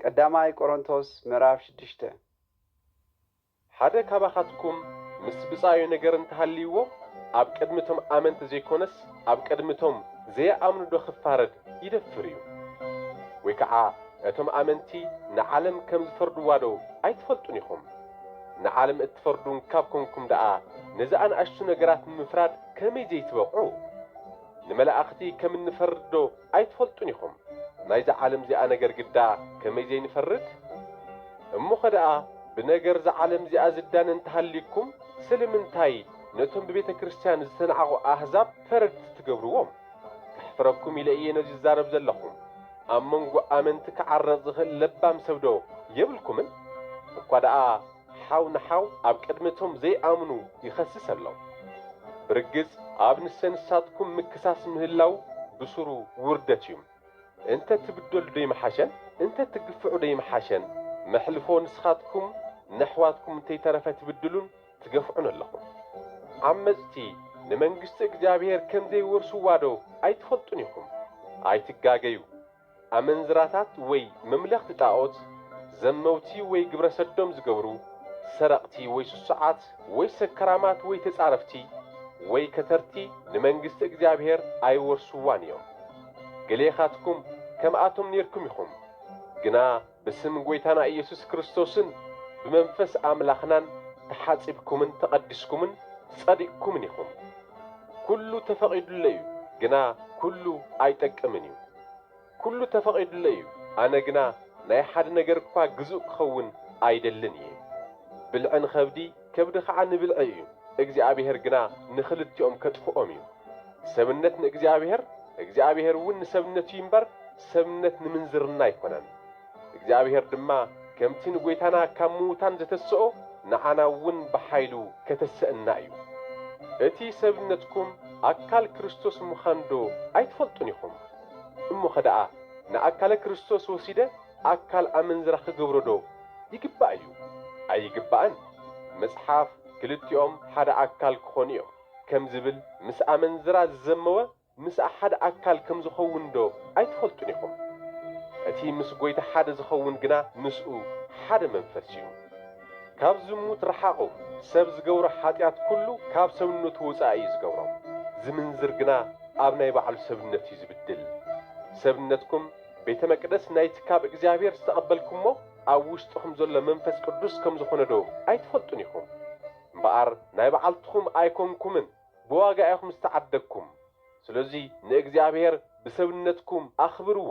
ቀዳማይ ቆሮንቶስ ምዕራፍ ሽዱሽተ። ሓደ ካባኻትኩም ምስ ብጻዩ ነገር እንተሃልይዎ፣ ኣብ ቅድሚ እቶም ኣመንቲ ዘይኮነስ፣ ኣብ ቅድሚ እቶም ዘይኣምኑ ዶ ክፋረድ ይደፍር እዩ? ወይ ከዓ እቶም ኣመንቲ ንዓለም ከም ዝፈርድዋ ዶ ኣይትፈልጡን ኢኹም? ንዓለም እትፈርዱ እንካብ ኮንኩም ደኣ፣ ነዚ ኣናእሽቱ ነገራት ንምፍራድ ከመይ ዘይትበቕዑ? ንመላእኽቲ ከም እንፈርድ ዶ ኣይትፈልጡን ኢኹም? ናይዛ ዓለም እዚኣ ነገር ግዳ ከመይ ዘይንፈርድ? እሞኸ ደኣ ብነገር እዛ ዓለም እዚኣ ዝዳነ እንተሃልይኩም፣ ስለምንታይ ነቶም ብቤተ ክርስቲያን ዝተናዕቑ ኣህዛብ ፈረድቲ ትገብርዎም? ከሕፍረኩም ኢለ እየ ነዚ ዝዛረብ ዘለኹ። ኣብ መንጎ ኣመንቲ ክዓረቕ ዝኽእል ለባም ሰብ ዶ የብልኩምን? እኳ ደኣ ሓው ንሓው ኣብ ቅድሚ እቶም ዘይኣምኑ ይኸስስ ኣሎ። ብርግጽ ኣብ ንሰ ንሳትኩም ምክሳስ ምህላው ብሱሩ ውርደት እዩ። እንተ ትብደሉ ዶ ይምሓሸን? እንተ ትግፍዑ ዶ ይምሓሸን? መሕልፎ ንስኻትኩም ነሕዋትኩም እንተይተረፈ ትብድሉን ትገፍዑን ኣለኹም። ዓመጽቲ ንመንግስቲ እግዚኣብሔር ከም ዘይወርስዋ ዶ ኣይትፈልጡን ኢኹም? ኣይትጋገዩ። ኣመንዝራታት ወይ መምለኽቲ ጣኦት፣ ዘመውቲ ወይ ግብረ ሰዶም ዝገብሩ፣ ሰረቕቲ ወይ ስሱዓት ወይ ሰከራማት ወይ ተጻረፍቲ ወይ ከተርቲ ንመንግስቲ እግዚኣብሔር ኣይወርስዋን እዮም። ገሌኻትኩም ከምኣቶም ኔርኩም ኢኹም። ግና ብስም ጐይታና ኢየሱስ ክርስቶስን ብመንፈስ ኣምላኽናን ተሓጺብኩምን ተቐዲስኩምን ጸዲቕኩምን ኢኹም። ኩሉ ተፈቒዱለይ እዩ፣ ግና ኩሉ ኣይጠቅምን እዩ። ኩሉ ተፈቒዱለይ እዩ፣ ኣነ ግና ናይ ሓደ ነገር እኳ ግዙእ ክኸውን ኣይደልን እየ። ብልዒ ንኸብዲ፣ ከብዲ ኸዓ ንብልዒ እዩ። እግዚኣብሔር ግና ንኽልቲኦም ከጥፍኦም እዩ። ሰብነት ንእግዚኣብሔር፣ እግዚኣብሔር እውን ንሰብነት እዩ እምበር፣ ሰብነት ንምንዝርና ኣይኮነን። እግዚኣብሔር ድማ ከምቲ ንጐይታና ካብ ምዉታን ዘተስኦ፣ ንዓና እውን ብሓይሉ ከተሰእና እዩ። እቲ ሰብነትኩም ኣካል ክርስቶስ ምዃኑ ዶ ኣይትፈልጡን ኢኹም? እሞኸ ደኣ ንኣካለ ክርስቶስ ወሲደ ኣካል ኣመንዝራ ክገብሮ ዶ ይግባእ እዩ? ኣይግባእን። መጽሓፍ ክልቲኦም ሓደ ኣካል ክኾኑ እዮም ከም ዝብል፣ ምስ ኣመንዝራ ዝዘመወ ምስኣ ሓደ ኣካል ከም ዝኸውን ዶ ኣይትፈልጡን ኢኹም? እቲ ምስ ጐይታ ሓደ ዝኸውን ግና ምስኡ ሓደ መንፈስ እዩ። ካብ ዝሙት ርሓቑ። ሰብ ዝገብሮ ሓጢኣት ኩሉ ካብ ሰብነቱ ወጻኢ እዩ ዝገብሮ። ዝምንዝር ግና ኣብ ናይ ባዕሉ ሰብነት እዩ ዝብድል። ሰብነትኩም ቤተ መቅደስ ናይቲ ካብ እግዚኣብሔር ዝተቐበልኩሞ ኣብ ውሽጥኹም ዘሎ መንፈስ ቅዱስ ከም ዝኾነ ዶ ኣይትፈልጡን ኢኹም? እምበኣር ናይ በዓልትኹም ኣይኮንኩምን፣ ብዋጋ ኢኹም ዝተዓደግኩም። ስለዚ ንእግዚኣብሔር ብሰብነትኩም ኣኽብርዎ።